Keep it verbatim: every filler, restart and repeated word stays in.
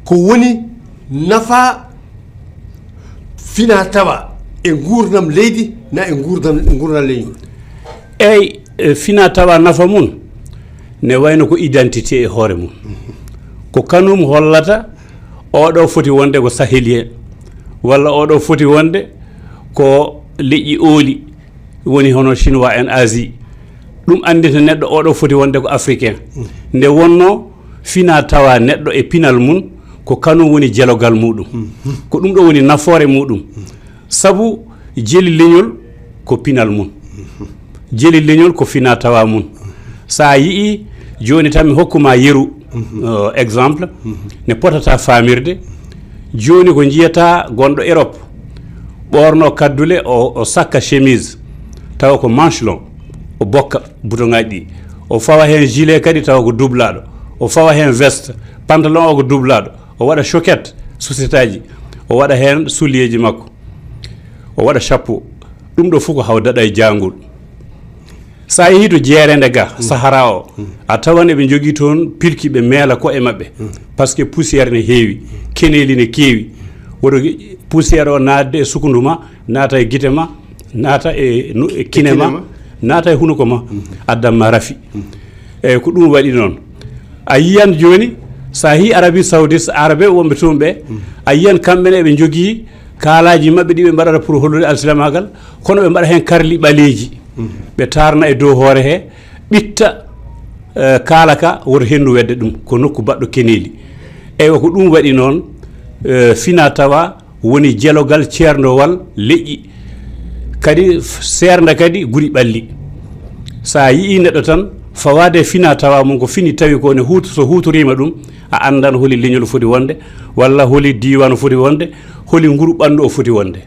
Ko woni nafa fina tawa e nguurndam leydi na e nguurndam, nguurndam leñol? Eyi, e, fina tawa nafa mum ne wayno ko identité e hoore mum. Ko kanum hollata oɗo foti wonde ko sahélien, walla oɗo foti wonde ko leƴƴi ooli, woni hono chinois en Asie. Ɗum anndinta neɗɗo oɗo foti wonde ko africain. Nde wonno fina tawa neɗɗo e pinal mum, ko kanum woni jelogal muɗum. Ko ɗum ɗo woni nafoore muɗum. Sabu jeli leñol ko pinal mum. Jeli leñol ko fina tawa mum. Sa yi'i, joni tan mi hokkuma yeru, euh, exemple, ne potata famirde. Joni ko jiyata gonɗo Europe, ɓorno kaddule, o, o sakka chemise, tawa ko manche long, o bokka bouton ngaji ɗi. O fawa hen gilet kadi, tawa ko dublaɗo. O fawa hen veste, pantalon o ko dublaɗo. O waɗa choquette, sosetaji. O waɗa hen soulier ji makko. O waɗa chapeau. Ɗum ɗo fof ko haw daɗa e jangol. Sa yeehi to jeerende ga, Sahara o, a tawan eɓe jogii toon pilki, ɓe meela ko'e maɓɓe. Parce que poussière ne heewi, keneeli ne keewi. Woto poussière o naatde e sukundu ma, naata e gite ma, naata e nu-, e kine ma, kine ma, naata e hunuko ma, addan ma rafi. Eyyi, ko ɗum waɗi noon. A yiyan jooni, sa yii Arabie Saoudite, Arabe wonɓe toon ɓe, a yiyan kamɓe ne eɓe jogii kaalaaji maɓɓe ɗi ɓe mbaɗata pour hollude alsilamaagal, kono ɓe mbaɗa heen karli ɓaleeji. Ɓe taarna e dow hoore he, ɓitta, eh, kaala ka, woto henndu wedde ɗum, ko nokku baɗɗo keneeli. Eywa, ko ɗum waɗi noon, eh, fina tawa woni jelogal ceerndowal leƴƴi, kadi f-, seernda kadi guri ɓalli. Sa yii neɗɗo tan fawaade fina tawa mum, ko fini tawi ko ne huutu, so huutoriima ɗum, a anndan holi leñol foti wonde, walla holi diiwaan foti wonde, holi nguru ɓanndu o foti wonde.